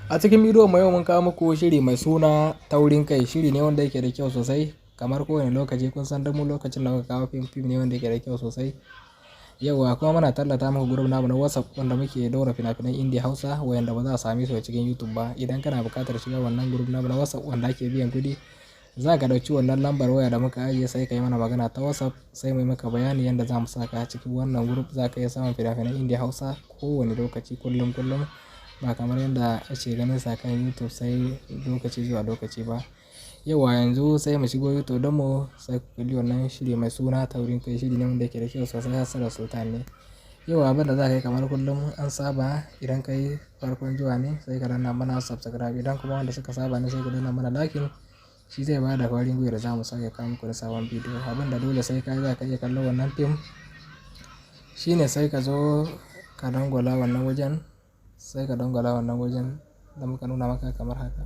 A cikin bidiyon mu yau mun kawo muku shiri mai suna Taurin Kai. Shiri ne wanda yake da kyau sosai. Kamar kowane lokaci, kun san mu lokacin da muka kawo fim, fim ne wanda yake da kyau sosai. Yauwa, kuma muna tallata muku group namu na WhatsApp wanda muke ɗaura fina-finan Indiya Hausa wayanda ba za a same su a cikin YouTube ba. Idan kana buƙatar shiga wannan group namu na WhatsApp wanda ake biyan kuɗi, za ka ɗauki wannan lambar waya da muka ajiye, sai ka yi mana magana ta WhatsApp, sai mu yi maka bayani yadda za mu saka a cikin wannan group. Za ka iya samun fina-finan Indiya Hausa kowane lokaci, kullum kullum, ba kamar yadda ake ganin sa kan YouTube sai lokaci zuwa lokaci ba. Yauwa, yanzu sai mu shigo YouTube don mu sai ku kalli wannan shiri mai suna Taurin Kai. Shiri ne wanda yake da kyau sosai, Hassana Sultan ne. Yauwa, abin da za ka yi, kamar kullum an saba, idan ka yi farkon zuwa ne, sai ka danna mana subscribe. Idan kuma wanda suka saba ne, sai ku danna mana like. Shi zai ba da ƙwarin gwiwa da za mu sake kawo muku da sabon bidiyo. Abin da dole sai ka yi za ka iya kallon wannan fim shine sai ka zo ka dangwala wannan wajen, sai ka dangwala wannan wajen da muka nuna maka kamar haka.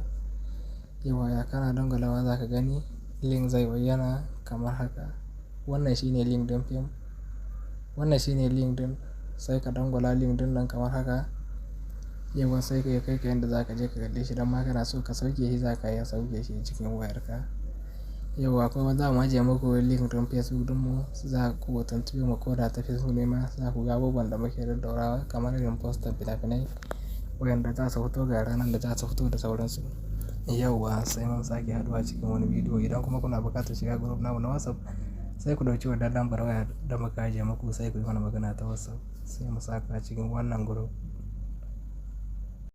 Yauwa, ya kana dangwalawa, za ka gani link zai bayyana kamar haka. Wannan shine link ɗin fim. Wannan shine link ɗin. Sai ka dangwala link ɗin nan kamar haka. Yauwa, sai ka kai ka inda za ka je ka kalle shi. Idan ma kana so ka sauke shi, za ka iya sauke shi cikin wayarka. Yauwa, kuma za mu ajiye muku link ɗin Facebook ɗinmu, za ku tuntuɓe mu ko da ta Facebook ne ma, za ku ga abubuwan da muke ɗadɗaurawa kamar irin poster fina-finai wayanda za su fito, ga ranar da za su fito da sauransu. Yauwa, sai mun sake haɗuwa cikin wani bidiyo. Idan kuma kuna buƙatar shiga group namu na WhatsApp, sai ku ɗauki wannan lambar waya da muka ajiye muku, sai ku yi mana magana ta WhatsApp, sai mu saka cikin wannan group.